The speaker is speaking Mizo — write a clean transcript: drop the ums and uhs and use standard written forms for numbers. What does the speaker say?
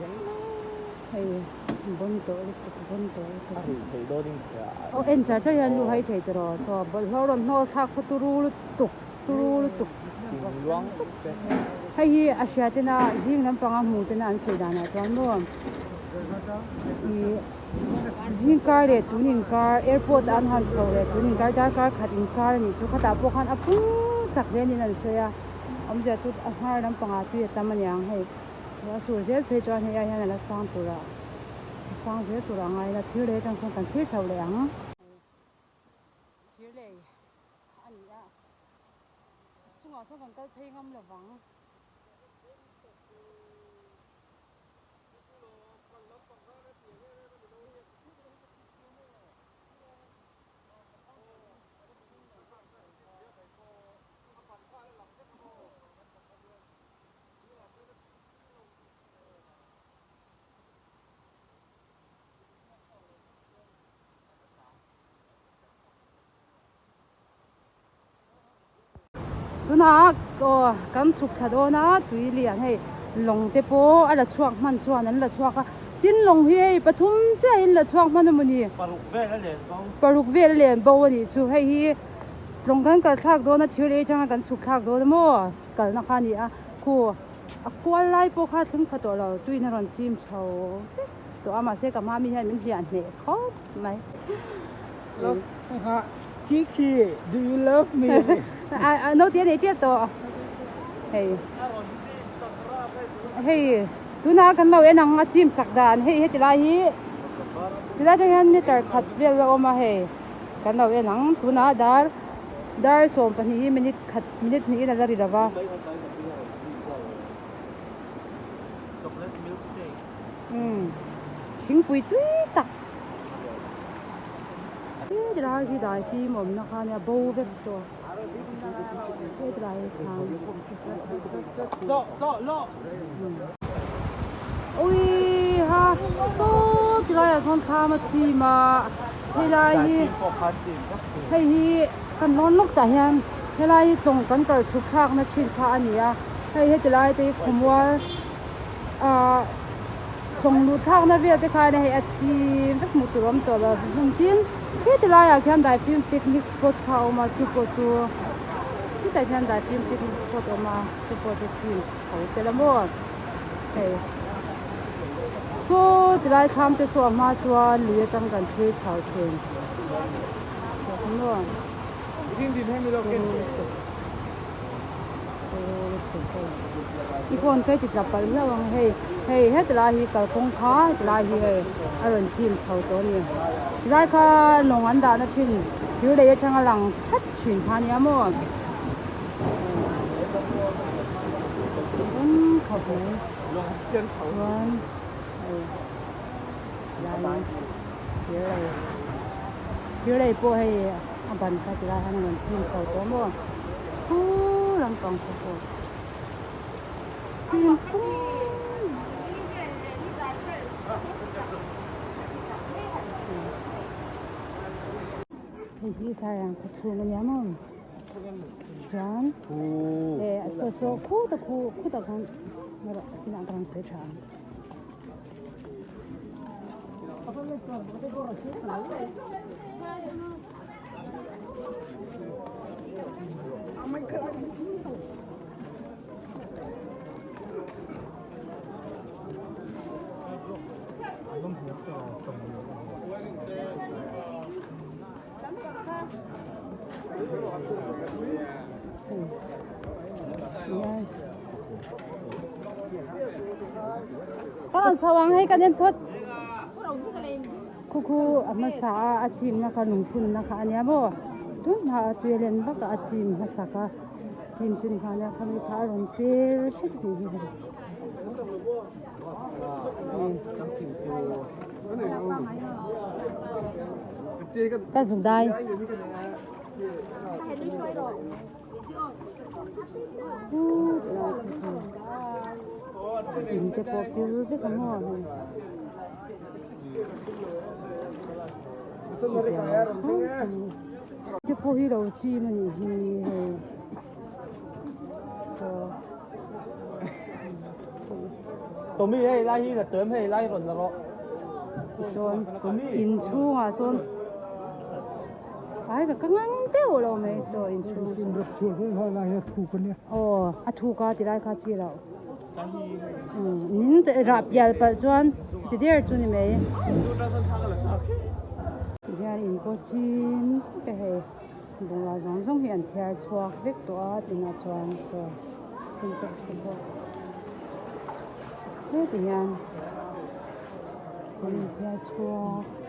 Hei bon tawh lutuk bon tawh lutuk. Aw en char char hian lu hai thei tiraw saw bawlhhlawh rawn hnawl thlak saw turu lutuk turu lutuk. Hei hi a hria tena zing lampanga hmu tena an sawi danah chuan maw ih zing kar leh tun inkar airport ah an han chho leh tun inkar darkar khat inkar a nih chu khatah pawh khan a pung chak hle niin an sawi a awmzia chu a hnar lampangah tui a tam aniang hei. A sur zel phei chuan hei ai hian a la sang tur a a sang zel tur a ngai ila thir lei atang sawn kan thlir chho leh ang. Thir lei a ni a, a chungah sawn kan kal phei ngam lo vang. Tunah aw kan chhuk thla dawn a tui lian hei lawng te pawh a la chhuak hman chuan an la chhuak a tin lawng hi hei pathum chiah in la chhuak hman a maw ni paruk vel a len bo paruk vel a len bo a nih chu hei hi lawng kan kal thlak dawn a thir lei atanga kan chhuk thlak dawn a maw. Kalna kha a ni a, khu a kual lai pawh kha thleng pha tawh lo, tuin a rawn chim chho vek tawh a, mahse ka hma mi hian min hliah hneh khawp mai. Kiki, do you love me? A naute a nei ṭiat tawh. Hei hei tuna kan lo en ang a chim chak dan hei heti lai hi tilai atang hian meter khat vel a awm a hei kan lo en ang tunah dar dar 12 hi minute khat Minute hnihin a la ri lo va. Umm thingpui tui tak he tilai hi dai fim awmna kha ania bo vek chu he tilai khan uiha saw tilai ah sawn thlam a chim a helai hi hei hi. Kan lawn lawk tah hian helai hi tlawng kan kal chhuk thlakna thin kha a ni a, hei heti lai te hi khawmual ah tlawng luh thlakna vel te khan hei a chim vek hmuh tur a awm tawh lo hlum tin heti laiah khian daifim picnic spot kha a awm a chu pawh chu hetah hian daifim picnic spot a awm a chu pawh chu chim chho tel a maw hei saw ti lai thlam te saw a hma chuan lui atang kan thlir chho thin. I phone ka ti tla palh hlauh ang hei hei heti lai hi kalkawng kha heti lai hi hei a rawn chim chho tawh a ni tilai kha lawng an dahna thin thir lei atanga lang thlap thin kha ania maw rawn khawp mai chuan hei tilai thir lei. Thir lei pawh hei a ban kha tilai hian a rawn chim chho tawh maw khu lampang kha pawh chim pum hei hi sarang khaw chhung a nia maw chuan eh saw saw khutah khu khutah khan inah ka rawn sawi tha ang. Ka rawn chho ang hei kan en phawt khu khu a hmasa a a chimna kha lungphunna kha a nia maw tun hma a tui a len vak a a chim hmasak a chim chin kha ania khami kha a rawn per hrep ni hi hei ka zuk dai. In te pawh pil vek a maw hei te pawh hi lo chim a nih hi hei saw. Tommy hei lai hi la tuam hei lai rawn la rawh. Sawn inchhungah sawn ai ka ka ngang deuh lo mai saw inchhung aw a thuk a ti lai kha chi loh nin rah pial palh chuan chuti der chu ni mai tihian in pawh chin vek a hei bungrau zawng zawng hi an thiar chhuak vek tawh a tunah chuan saw sintex te pawh heti hian an inthiar chhuak.